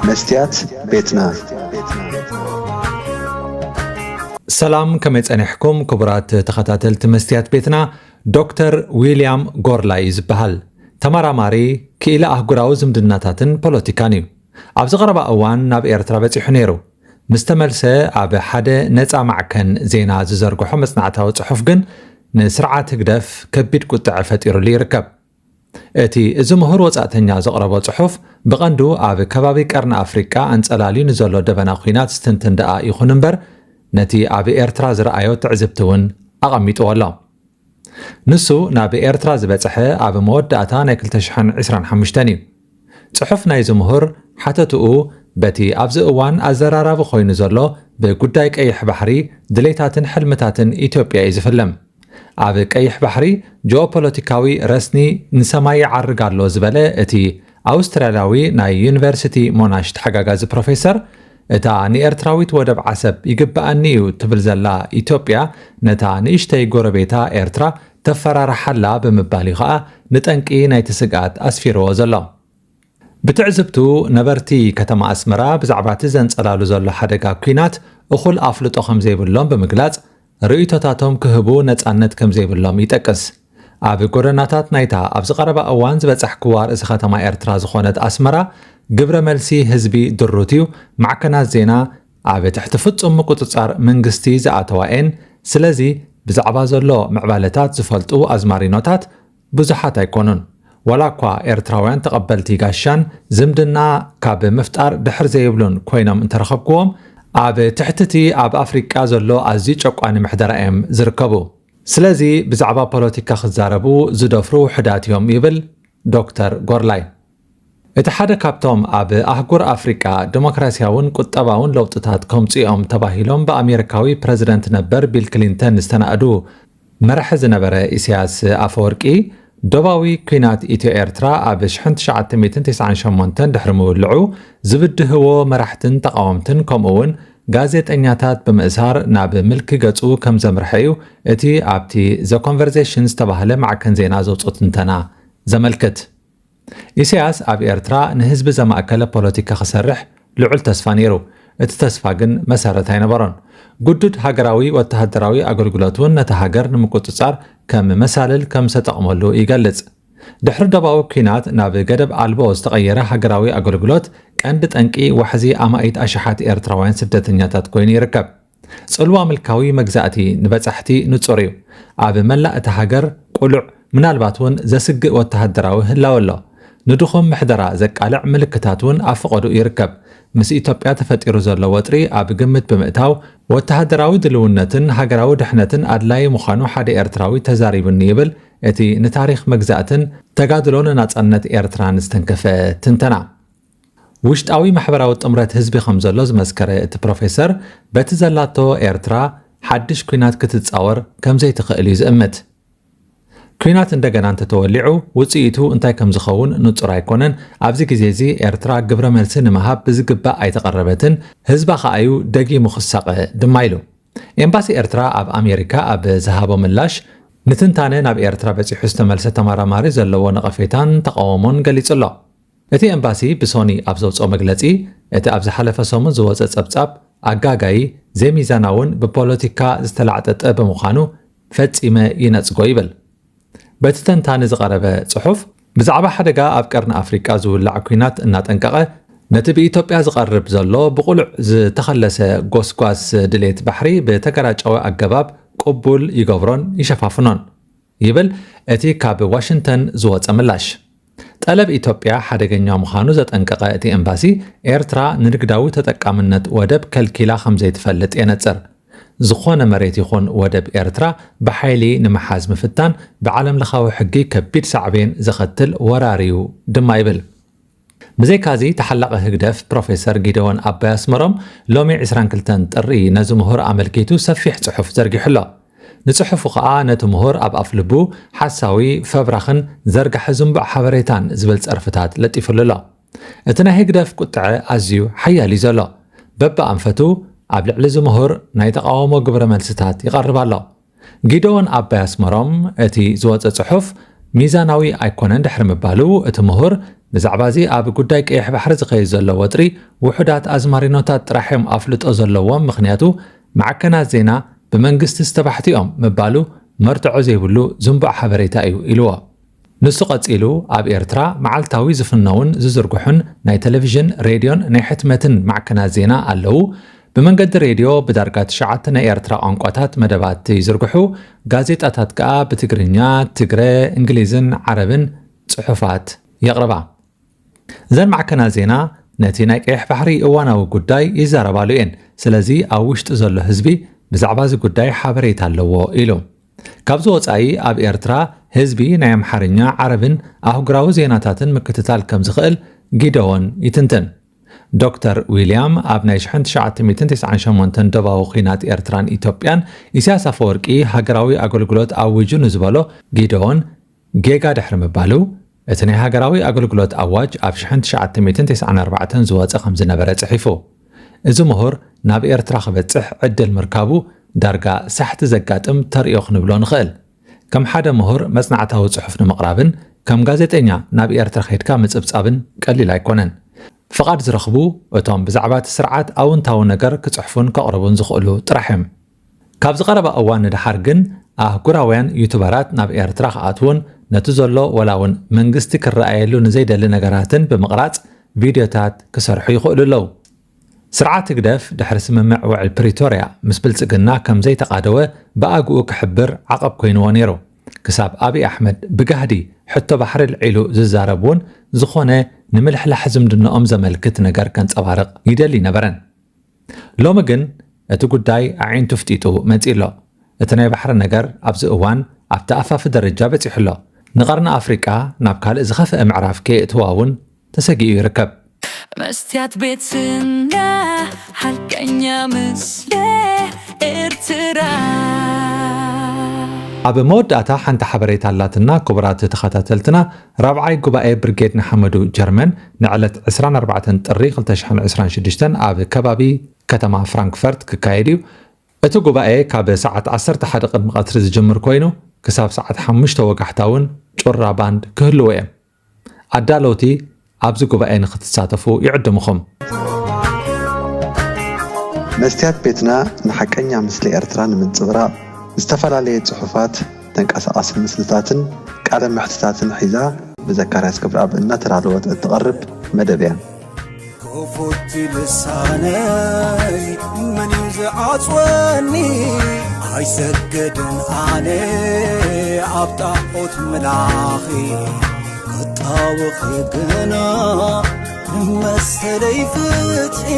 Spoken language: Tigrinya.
መስትያት ቤትና። ሰላም፣ ከመይ ጸኒሕኩም ክቡራት ተኸታተልቲ መስትያት ቤትና? ዶክተር ዊልያም ጎርላ እዩ ዝበሃል። ተመራማሪ ክኢላ ኣህጉራዊ ዝምድናታትን ፖለቲካን እዩ። ኣብዚ ቀረባ እዋን ናብ ኤርትራ በጺሑ ነይሩ። ምስ ተመልሰ፣ ኣብ ሓደ ነጻ ማዕከን ዜና ዝዘርግሖ መጽናዕታዊ ጽሑፍ ግን ንስርዓት ህግደፍ ከቢድ ቁጥዐ ፈጢሩሉ ይርከብ። እቲ እዚ ምሁር ወጻእተኛ ዘቕረቦ ጽሑፍ፣ ብቐንዱ ኣብ ከባቢ ቀርኒ ኣፍሪቃ ኣንጸላልዩ ንዘሎ ደበና ኲናት ዝትንትን ደኣ ይኹን እምበር፣ ነቲ ኣብ ኤርትራ ዝረኣዮ ትዕዝብቲ እውን ኣቐሚጥዎ ኣሎ። ንሱ ናብ ኤርትራ ዝበጽሐ ኣብ መወዳእታ ናይ ክልተ ሽሕን ዕስራን ሓሙሽተን እዩ። ጽሑፍ ናይዚ ምሁር፣ ሓተትኡ በቲ ኣብዚ እዋን ኣዘራራቢ ኮይኑ ዘሎ ብጉዳይ ቀይሕ ባሕሪ ድሌታትን ሕልምታትን ኢትዮጵያ እዩ ዝፍልም። ኣብ ቀይሕ ባሕሪ ጂኦፖለቲካዊ ረስኒ ንሰማይ ይዓርግ ኣሎ ዝበለ እቲ ኣውስትራልያዊ ናይ ዩኒቨርሲቲ ሞናሽ ተሓጋጋዚ ፕሮፌሰር፣ እታ ንኤርትራዊት ወደብ ዓሰብ ይግበኣኒ እዩ ትብል ዘላ ኢትዮጵያ፣ ነታ ንእሽተይ ጎረቤታ ኤርትራ ተፈራርሓላ ብምባል እዩ ከኣ ንጠንቂ ናይቲ ስግኣት ኣስፊርዎ ዘሎ። ብትዕዝብቱ፣ ነበርቲ ከተማ ኣስመራ ብዛዕባ እቲ ዘንጸላሉ ዘሎ ሓደጋ ኲናት እኹል ኣፍልጦ ከም ዘይብሎም ብምግላጽ፣ ርእይቶታቶም ክህቡ ነጻነት ከም ዘይብሎም ይጠቅስ። ኣብ ጎደናታት ናይታ ኣብዚ ቀረባ እዋን ዝበጻሕክዋ ርእሲ ከተማ ኤርትራ ዝኾነት ኣስመራ፣ ግብረ መልሲ ህዝቢ ድሩት እዩ፣ ማዕከናት ዜና ኣብ ትሕቲ ፍጹም ምቁጽጻር መንግስቲ ዝኣተዋ እየን። ስለዚ፣ ብዛዕባ ዘሎ ምዕባለታት ዝፈልጡ ኣዝማሪኖታት ብዙሓት ኣይኮኑን። ዋላ እኳ ኤርትራውያን ተቐበልቲ ጋሻን ዝምድና ካብ ምፍጣር ድሕር ዘይብሉን ኮይኖም እንተረኸብክዎም፣ ኣብ ትሕቲ እቲ ኣብ ኣፍሪቃ ዘሎ ኣዝዩ ጨቋኒ ምሕደራ እዮም ዝርከቡ። ስለዚ ብዛዕባ ፖለቲካ ክዛረቡ ዝደፍሩ ውሑዳት እዮም ይብል ዶክተር ጎርላይ። እቲ ሓደ ካብቶም ኣብ ኣህጉር ኣፍሪቃ ዲሞክራሲያውን ቁጠባውን ለውጥታት ከምጽኦም ተባሂሎም ብኣሜሪካዊ ፕረዚደንት ነበር ቢል ክሊንተን ዝተናእዱ መራሒ ዝነበረ ኢሳያስ ኣፈወርቂ፣ ዶባዊ ኲናት ኢትዮ ኤርትራ ኣብ ሽሕን ትሽዓተ ሚእትን ተስዓን ሸሞንተን ድሕሪ ምውልዑ ዝብድህዎ መራሕትን ተቓወምትን ከምኡ እውን ጋዜጠኛታት ብምእሳር ናብ ምልኪ ገጹ ከም ዘምርሐ እዩ እቲ ኣብቲ ዘ ኮንቨርሴሽን ዝተባህለ ማዕከን ዜና ዘውፅኦ ትንተና ዘመልክት። ኢሳያስ ኣብ ኤርትራ ንህዝቢ ዘማእከለ ፖለቲካ ክሰርሕ ልዑል ተስፋ ነይሩ። እቲ ተስፋ ግን መሰረት ኣይነበሮን። ግዱድ ሃገራዊ ወተሃደራዊ ኣገልግሎት እውን ነታ ሃገር ንምቁጽጻር ከም መሳልል ከም ዝተጠቕመሉ ይገልጽ። ድሕሪ ደባዊ ኲናት ናብ ገደብ ኣልቦ ዝተቐየረ ሃገራዊ ኣገልግሎት ቀንዲ ጠንቂ ዋሕዚ ኣማኢት ኣሽሓት ኤርትራውያን ስደተኛታት ኮይኑ ይርከብ። ጽልዋ ምልካዊ መግዛእቲ ንበጻሕቲ ንጹር እዩ። ኣብ መላእ እታ ሃገር ቅሉዕ፣ ምናልባት እውን ዘስግእ ወተሃደራዊ ህላወ ኣሎ። ንድኹም ምሕደራ ዘቃልዕ ምልክታት እውን ኣብ ፈቐድኡ ይርከብ። ምስ ኢትዮጵያ ተፈጢሩ ዘሎ ወጥሪ ኣብ ግምት ብምእታው፣ ወተሃደራዊ ድልውነትን ሃገራዊ ድሕነትን ኣድላዪ ምዃኑ ሓደ ኤርትራዊ ተዛሪቡኒ ይብል እቲ ንታሪኽ መግዛእትን ተጋድሎ ንናጻነት ኤርትራን ዝተንከፈ ትንተና። ውሽጣዊ ማሕበራዊ ጥምረት ህዝቢ ከም ዘሎ ዝመስከረ እቲ ፕሮፌሰር፣ በቲ ዘላቶ ኤርትራ ሓድሽ ኲናት ክትጻወር ከም ዘይትኽእል እዩ ዝእምት። ኲናት እንደገና እንተተወሊዑ ውጽኢቱ እንታይ ከም ዝኸውን ንጹር ኣይኮነን። ኣብዚ ግዜ እዚ ኤርትራ ግብረ መልሲ ንምሃብ ብዝግባእ ኣይተቐረበትን፣ ህዝባ ከኣዩ ደጊሙ ክሳቐ ድማ ኢሉ። ኤምባሲ ኤርትራ ኣብ ኣሜሪካ ኣብ ዝሃቦ ምላሽ፣ ንትንታነ ናብ ኤርትራ በጺሑ ዝተመልሰ ተመራማሪ ዘለዎ ነቐፌታን ተቓውሞን ገሊጹ ኣሎ። እቲ ኤምባሲ ብሶኒ ኣብ ዘውጽኦ መግለጺ፣ እቲ ኣብ ዝሓለፈ ሰሙን ዝወጸ ጸብጻብ ኣጋጋዪ፣ ዘይሚዛናውን ብፖለቲካ ዝተላዕጠጠ ብምዃኑ ፈጺመ ይነጽጎ ይብል። በቲ ተንታኒ ዝቐረበ ጽሑፍ፣ ብዛዕባ ሓደጋ ኣብ ቀርኒ ኣፍሪቃ ዝውላዕ ኲናት እናጠንቀቐ፣ ነቲ ብኢትዮጵያ ዝቐርብ ዘሎ ብቕሉዕ ዝተኸለሰ ጎስጓስ ድሌት ባሕሪ ብተገራጫዊ ኣገባብ ቅቡል ይገብሮን ይሸፋፍኖን ይብል እቲ ካብ ዋሽንግተን ዝወጸ ምላሽ። ጠለብ ኢትዮጵያ ሓደገኛ ምዃኑ ዘጠንቀቐ እቲ ኤምባሲ፣ ኤርትራ ንንግዳዊ ተጠቃምነት ወደብ ከልኪላ ከም ዘይትፈልጥ የነጽር። ዝኾነ መሬት ይኹን ወደብ ኤርትራ ብሓይሊ ንምሓዝ ምፍታን ብዓለምለኻዊ ሕጊ ከቢድ ሳዕቤን ዘኸትል ወራር እዩ ድማ ይብል። ብዘይካዚ፣ ተሓላቒ ህግደፍ ፕሮፌሰር ጊደዎን ኣባይ ኣስመሮም ሎሚ ዕስራን ክልተን ጥሪ ነዚ ምሁር ኣመልኪቱ ሰፊሕ ጽሑፍ ዘርጊሑ ኣሎ። ንጽሑፉ ከኣ ነቲ ምሁር ኣብ ኣፍልቡ ሓሳዊ፣ ፈብራኽን ዘርጋሒ ዝንቡዕ ሓበሬታን ዝብል ጸርፍታት ለጢፉሉ ኣሎ። እቲ ናይ ህግደፍ ቁጥዐ ኣዝዩ ሓያል እዩ ዘሎ። በብኣንፈቱ ኣብ ልዕሊ እዚ ምሁር ናይ ተቓውሞ ግብረ መልስታት ይቐርብ ኣሎ። ጊደዎን ኣባይ ኣስመሮም እቲ ዝወጸ ጽሑፍ ሚዛናዊ ኣይኮነን ድሕሪ ምባሉ፣ እቲ ምሁር ብዛዕባ እዚ ኣብ ጉዳይ ቀይሕ ባሕሪ ዝኸይድ ዘሎ ወጥሪ ውሑዳት ኣዝማሪኖታት ጥራሕ እዮም ኣፍልጦ ዘለዎም፣ ምኽንያቱ ማዕከናት ዜና ብመንግስቲ ዝተባሕቱ እዮም ምባሉ መርትዖ ዘይብሉ ዝንቡዕ ሓበሬታ እዩ ኢልዎ። ንሱ ቀጺሉ፣ ኣብ ኤርትራ መዓልታዊ ዝፍነውን ዝዝርግሑን ናይ ቴሌቪዥን፣ ሬድዮን ናይ ሕትመትን ማዕከናት ዜና ኣለዉ። ብመንገዲ ሬድዮ ብዳርጋ ትሽዓተ ናይ ኤርትራ ቋንቋታት መደባት ይዝርግሑ። ጋዜጣታት ከኣ ብትግርኛ፣ ትግረ፣ እንግሊዝን ዓረብን ጽሑፋት የቕርባ። እዘን ማዕከናት ዜና ነቲ ናይ ቀይሕ ባሕሪ እዋናዊ ጉዳይ ይዛረባሉ እየን። ስለዚ ኣብ ውሽጢ ዘሎ ህዝቢ ብዛዕባ እዚ ጉዳይ ሓበሬታ ኣለዎ ኢሉ። ካብዚ ወጻኢ ኣብ ኤርትራ ህዝቢ ናይ ኣምሓርኛ፣ ዓረብን ኣህጉራዊ ዜናታትን ምክትታል ከም ዝኽእል ጊደዎን ይትንትን። ዶክተር ዊልያም ኣብ ናይ ሽሕን ትሽዓተ ሚእትን ተስዓን ሸሞንተን ደባዊ ኲናት ኤርትራን ኢትዮጵያን ኢሳያስ ኣፈወርቂ ሃገራዊ ኣገልግሎት ኣዊጁ ንዝበሎ ጊደዎን ጌጋ ድሕሪ ምባሉ፣ እቲ ናይ ሃገራዊ ኣገልግሎት ኣዋጅ ኣብ ሽሕን ትሽዓተ ሚእትን ተስዓን ኣርባዕተን ዝወጸ ከም ዝነበረ ጽሒፉ። እዚ ምሁር ናብ ኤርትራ ክበጽሕ ዕድል ምርካቡ ዳርጋ ሳሕቲ ዘጋጥም ተርእዮ ክንብሎ ንኽእል። ከም ሓደ ምሁር መጽናዕታዊ ጽሑፍ ንምቕራብን ከም ጋዜጠኛ ናብ ኤርትራ ከይድካ ምጽብጻብን ቀሊል ኣይኮነን። ፍቓድ ዝረኽቡ እቶም ብዛዕባ እቲ ስርዓት ኣውንታዊ ነገር ክጽሕፉን ከቕርቡን ዝኽእሉ ጥራሕ እዮም። ካብዚ ቀረባ እዋን ንደሓር ግን ኣህጉራውያን ዩቱበራት ናብ ኤርትራ ክኣትዉን ነቲ ዘሎ ወላ እውን መንግስቲ ክረኣየሉ ንዘይደሊ ነገራትን ብምቕራጽ ቪድዮታት ክሰርሑ ይኽእሉ ኣለዉ። ስርዓት ህግደፍ ድሕሪ ስምምዕ ውዕል ፕሪቶርያ ምስ ብልጽግና ከም ዘይተቓደወ ብኣግኡ ክሕብር ዓቐብ ኮይንዎ ነይሩ። ክሳብ ኣብይ ኣሕመድ ብጋህዲ ሕቶ ባሕሪ ልዒሉ ዝዛረብ እውን ዝኾነ ንምልሕላሕ ዝምድንኦም ዘመልክት ነገር ከንጸባርቕ ይደሊ ነበረን። ሎሚ ግን እቲ ጉዳይ ኣዒንቱ ፍጢጡ መጺእ ኣሎ። እቲ ናይ ባሕሪ ነገር ኣብዚ እዋን ኣብቲ ኣፋፊ ደረጃ በጺሑ ኣሎ። ንቐርኒ ኣፍሪቃ ናብ ካልእ ዝኸፍአ ምዕራፍ ከየእትዋ እውን ተሰጊኡ ይርከብ። መስትያት ቤትና ሓቀኛ ምስለ ኤርትራ። ኣብ መወዳእታ ሓንቲ ሓበሬታ ኣላትና። ክቡራት ተኸታተልትና፣ ራብዓይ ጉባኤ ብርጌድ ንሓመዱ ጀርመን ንዕለት ዕስራን ኣርባዕተን ጥሪ ክልተ ሽሕን ዕስራን ሽዱሽተን ኣብ ከባቢ ከተማ ፍራንክፈርት ክካየድ እዩ። እቲ ጉባኤ ካብ ሰዓት ዓሰርተ ሓደ ቅድሚ ቀትሪ ዝጅምር ኮይኑ፣ ክሳብ ሰዓት ሓሙሽተ ወጋሕታ እውን ጩራ ባንድ ክህልዎ እዮም። ኣዳለውቲ ኣብዚ ጉባኤ ንክትሳተፉ ይዕድምኹም። መስትያት ቤትና ንሓቀኛ ምስሊ ኤርትራ ንምንጽብራቕ ዝተፈላለየ ጽሑፋት፣ ተንቀሳቓሲ ምስልታትን ቃለ መሕትታትን ሒዛ ብዘካርያስ ክብረኣብ እናተዳለወት እትቐርብ መደብ እያ። ክፉት ልሳነይ መን እዩ ዝዓጽወኒ? ኣይሰግድን ኣነ ኣብ ጣዖት ምላኺ፣ ክጣወኺ ግና መሰለይ ፍትሒ።